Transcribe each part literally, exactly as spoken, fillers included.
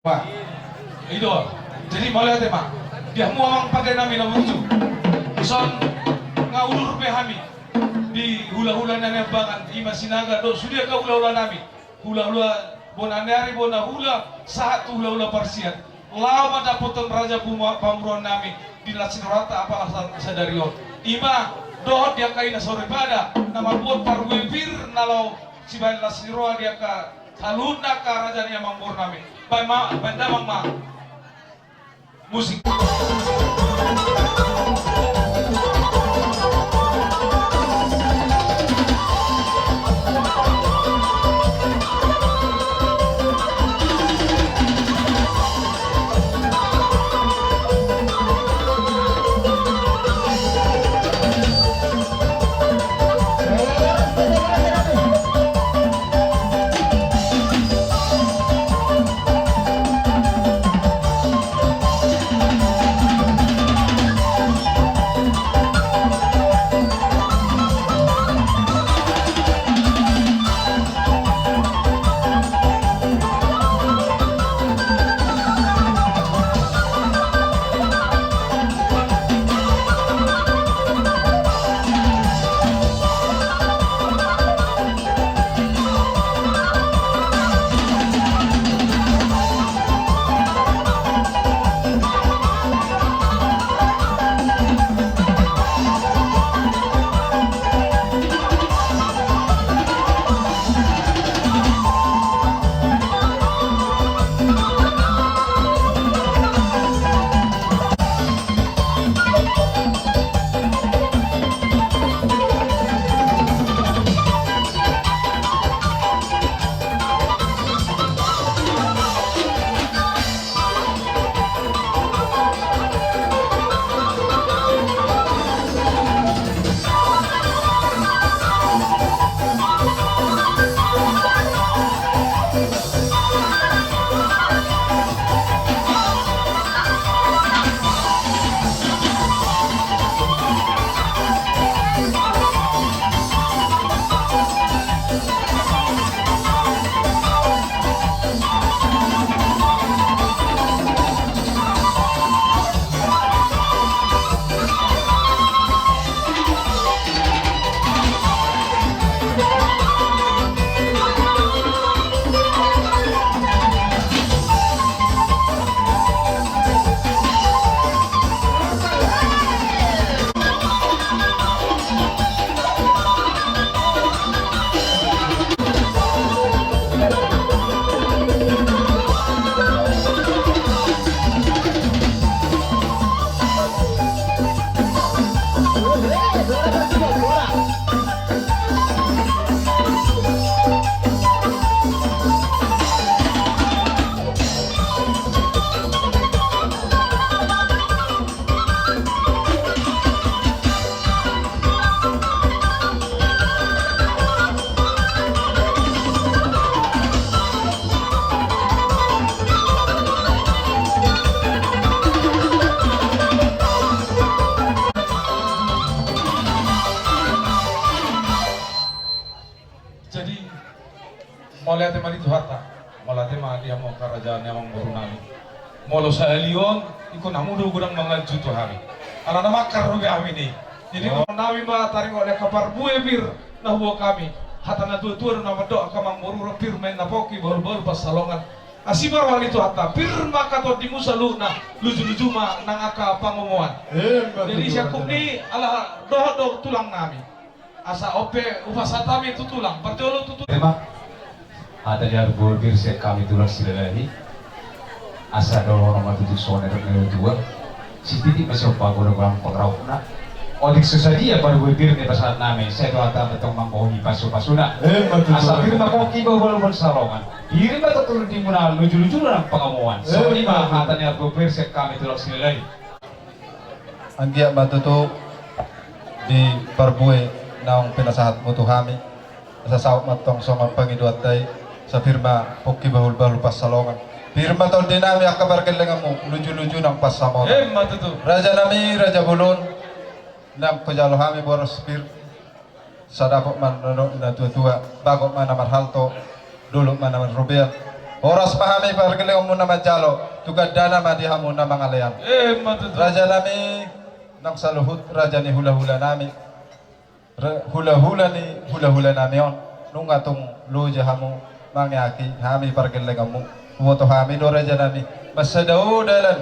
Bah, i do. Jadi mauliate ma di hamu amang pande nami na burju. Dison nga ulur be hami di hulahula na niambangan, i ma Sinaga dohot sude angka hulahula nami, hulahula bona ni ari, bona hula, sahat tu hulahula parsian. Laho mandapothon raja puma-, pamoruon nami di las ni rohanta apala sa-, sadari on. I ma dohot di angka ina soripada na mambuat parbue pir na laho sibaen las ni roha di angka saluhutna angka raja ni amangboru nami. Baen ma, baen damang ma. Musik. Jadi, mauliate ma di Tuhanta, mauliate ma di hamu angka raja ni amangboru nami. Molo sahali on, ingkon hamu do godang manganju tu hami. Ala na mangkar dope hami ni. Jadi, oh, nami ma taringot di angka parbue pir na huboan hami. Hata na tuatua do na mandok angka amangboru, pir ma inna pongki, bahulbahul pansalongan. Asi ma roha ni Tuhanta, pir ma angka tondimu saluhutna, lujuluju ma nang angka pangomoan. Eh, betul. Jadi, siangkup ni ala dohot do tulang nami. Asa on pe hupasahat hami tu tulang, parjolo tu tulang. Ema, hata ni parbue pir sian hami tulang Silalahi. Asa dohonon ma tutu songon na nidok ni natuatua. Sititi ma sian pagodang pangarahutna. Otik so sadia parbue pir na hupasahat nami, sai Tuhanta ma tong manggohi pasupasuna. Ema tutu. Asa pir ma pongki, bahulbahul pansalongan. Pir ma tong tondimuna, lujuluju nang pangomoan. Ema tutu. Songon i ma hata ni parbue pir sian hami tulang Silalahi. Anggiat ma tutu di parbue naung pinasahatmu tu hami, asa saut ma tong songon pangidoanta i, asa pir ma pongki, bahulbahul pansalongan. Pir ma tondi nami angka pargellenganmu, lujuluju nang pansamotan. Ema tutu. Raja nami, raja bolon, naung hujalo hami boras pir. Sadapot ma na nidok ni natuatua, bagot ma na marhalto, dolok ma na marrobean. Horas ma hami pargellengonmu na manjalo, tu gandana ma di hamu na mangalean. Emma tutu. Rajanami, nang saluhut raja ni hulahulanami. Ra-, hulahula ni hulahulanami on, nunga tung loja hamu mangeaki hami pargellengonmu. Huboto hami do rajanami, mansai dao dalan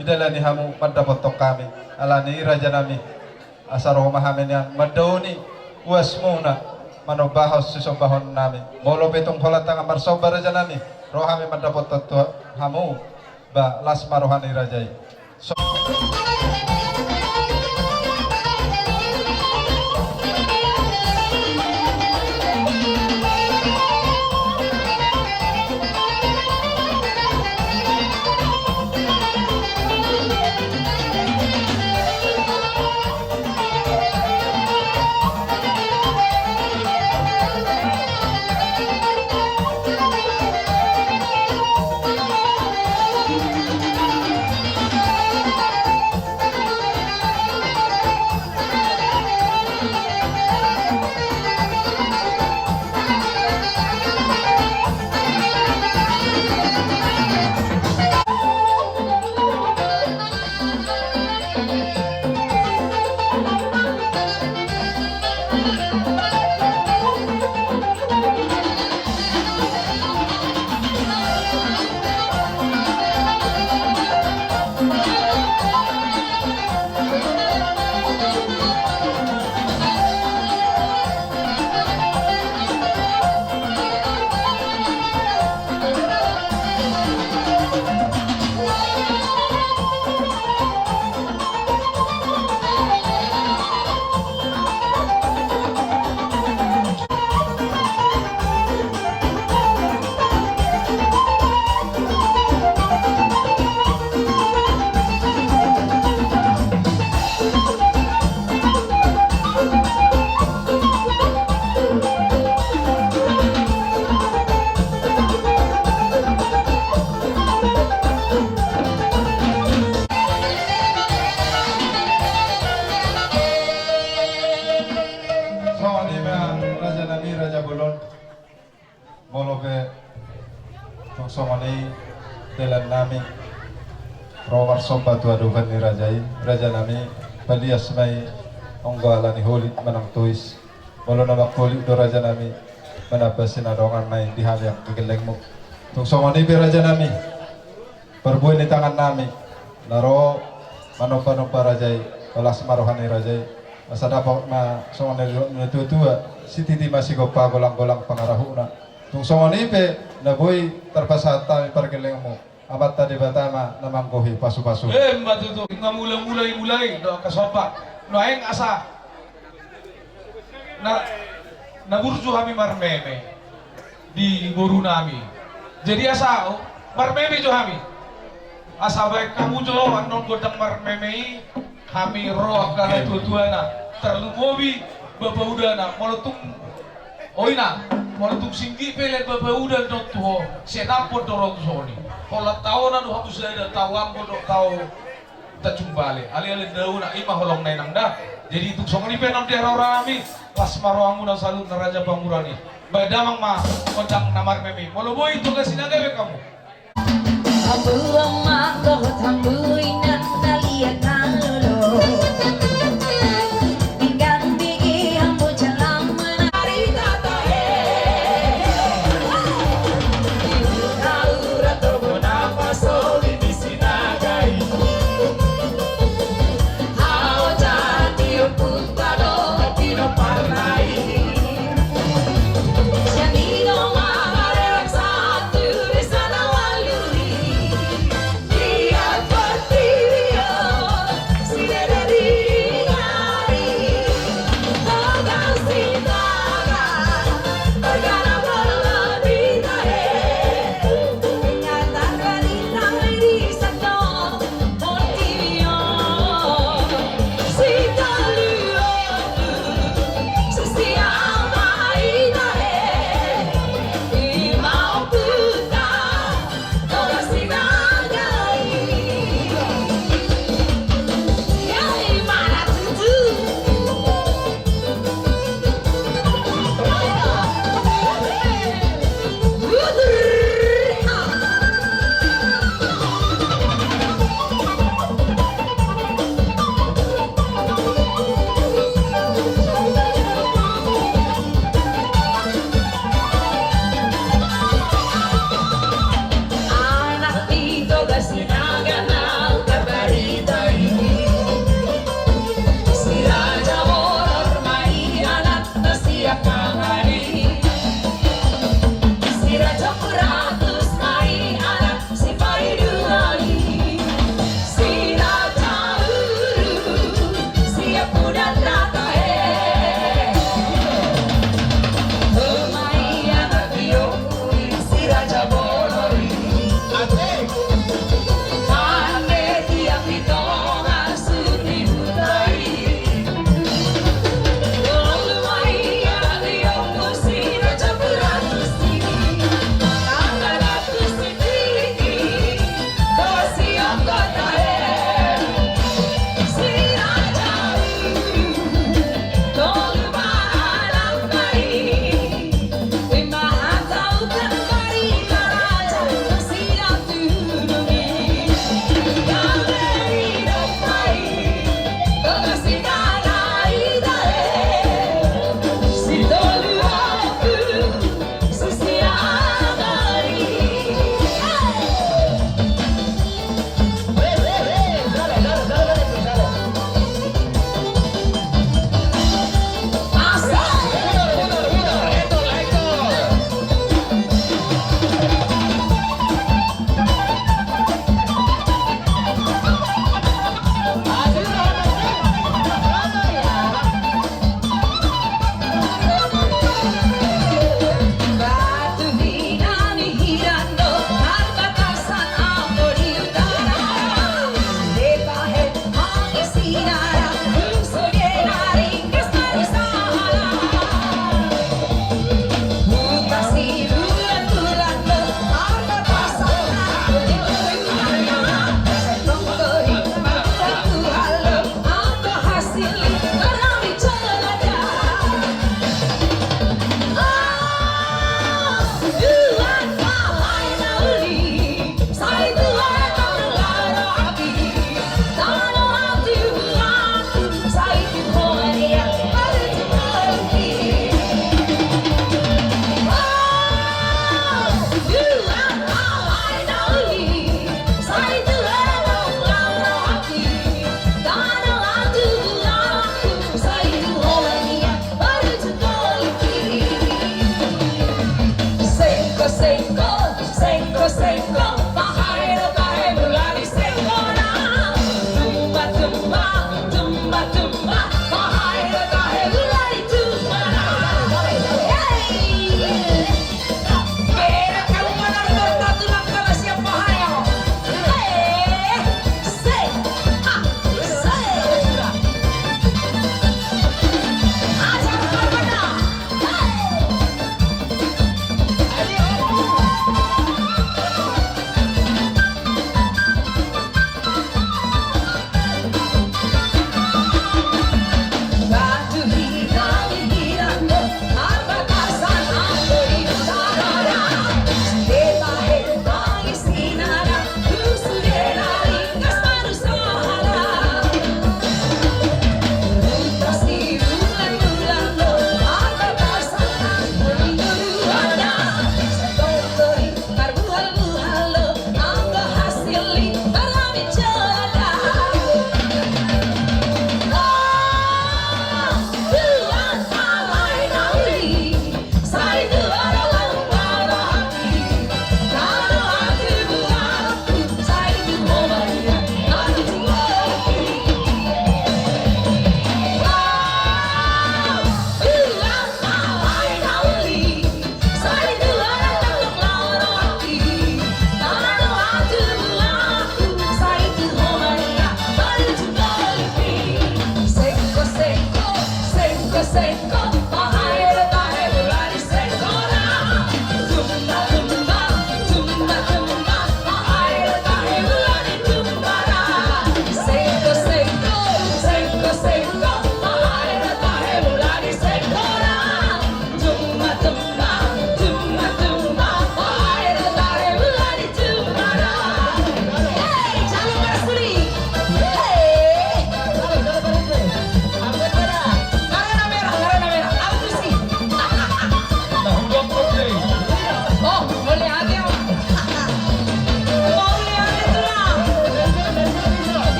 didalani hamu mandapothon hami. Alani i rajanami, asa ro ma hami nian mandaoni uasmuna manombahon sisombahonnami. Molo pe tung holan tangan marsomba rajanami, ro hami mandapothon tu hamu, ba las ma roha ni raja i. So- Songon i ma rajanami, raja bolon. Molo pe tung songon i dalannami ro marsomba tu adopan ni raja i, rajanami, palias ma i, anggo ala ni holit manang tois. Molo na mangholit do rajanami, manamba sinadongan ma i di hami angka gellengmu. Tung songon i pe rajanami, parbue ni tangannami na ro manombanomba raja i, las ma roha ni raja i, asa dapot ma songon na didok ni natuatua, sititi ma sigompa, golanggolang pangarahutna. Tung songon i pe na boi tarpasahat hami pargellengmu, Amanta Debata ma na manggohi pasupasu. Emma tutu. Nga mulamula i mulai do angka somba. Nuaeng asa na, na burju hami marmeme di borunami. Jadi asa, o, marmeme jo hami. Asa baen hamu jo annon gondang marmeme i, hami ro angka natuatuana, tarlumobi bapaudana. Molo tung, o ina, molo tung singgi pe le bapauda annon tu ho, sai dapot do ro tu soni. Holan taona do hamu sada, tao Ambon dohot tao Tanjung Balai, alai-alai daona, i ma holong na inang da. Jadi tung songon i pe annon di haroro nami, las ma rohamuna saluhutna Raja Panguran i. Baen damang ma gondang na marmeme i. Molo boi, tu gasi na gabe hamu. Hamu amang dohot hamu inang na liat na lolo. Pinggan digi hamu jalang mana.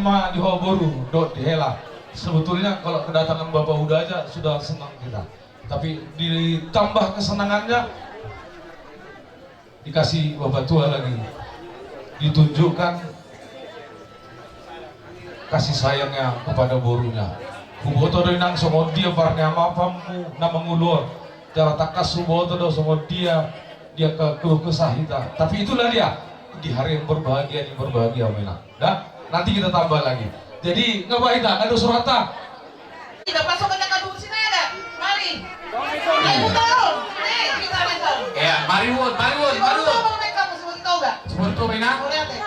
Ma di ho boru dohot di hela. Sebetulnya kalau kedatangan Bapak Uda aja sudah senang kita. Tapi ditambah kesenangannya, dikasih Bapak Tua lagi. Ditunjukkan kasih sayangnya kepada borunya. Huboto do inang songon dia parniamapanmu na mangolu on. Jala tangkas huboto do songon dia, dia keluh kesah hita. Tapi itulah dia, di hari yang berbahagia ini berbahagia ho inang. Dah, nanti kita tambah lagi. Jadi, nggak apa hita, nggak ada surata. Ida, pasok aja kadung sinaga. Mari. Ayo, putar. Eh, kita, kita. Ya, mari, Won, mari, Won, mari, Won. Siboritoba, mereka, Siboritoba. Siboritoba, ina? Boleh, ate.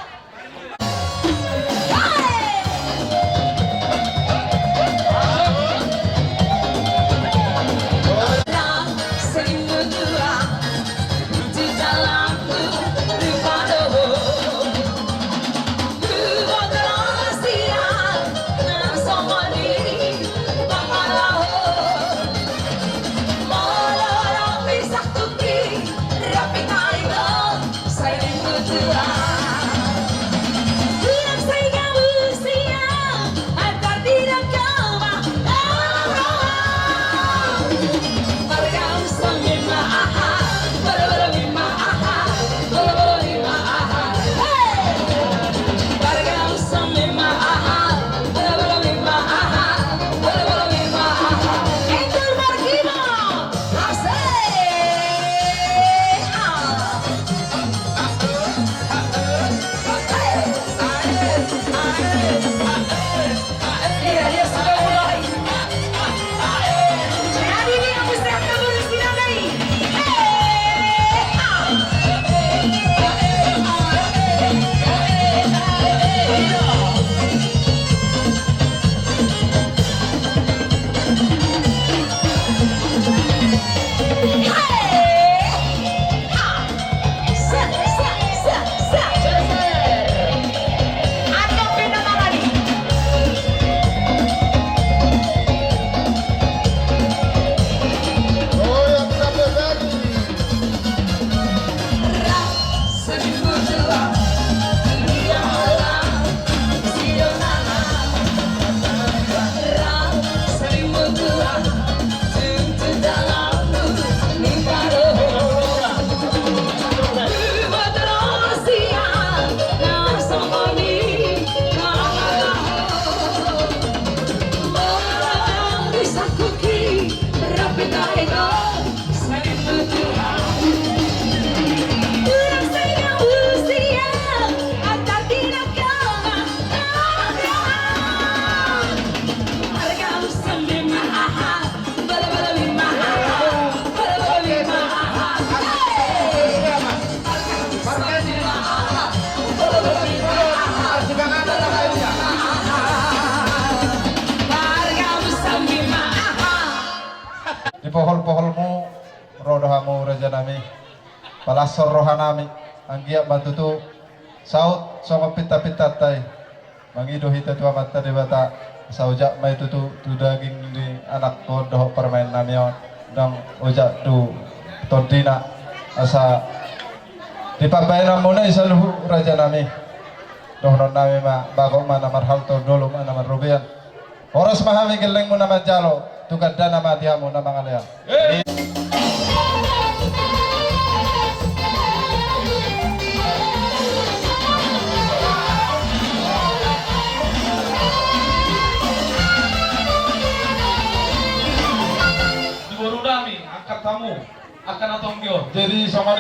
Di pohol-poholmu ro do hamu, rajanami. Palas rohanami, anggiat ma tutu saut songon pinta-pintanta i. Mangido hita tu Amanta Debata, asa ojak ma i tutu tu daging ni anakku on dohot parumaennami on, ndang ojak tu tondina, asa di pambahenanmuna i saluhut, rajanami. Dohononnami ma, bagot ma na marhalto, dolok ma na marrobean. Horas ma hami gellengmu na manjalo, tu gandana ma di hamu na mangalean. Di boru nami, angkat hamu, angka na tonggi on. Jadi, songon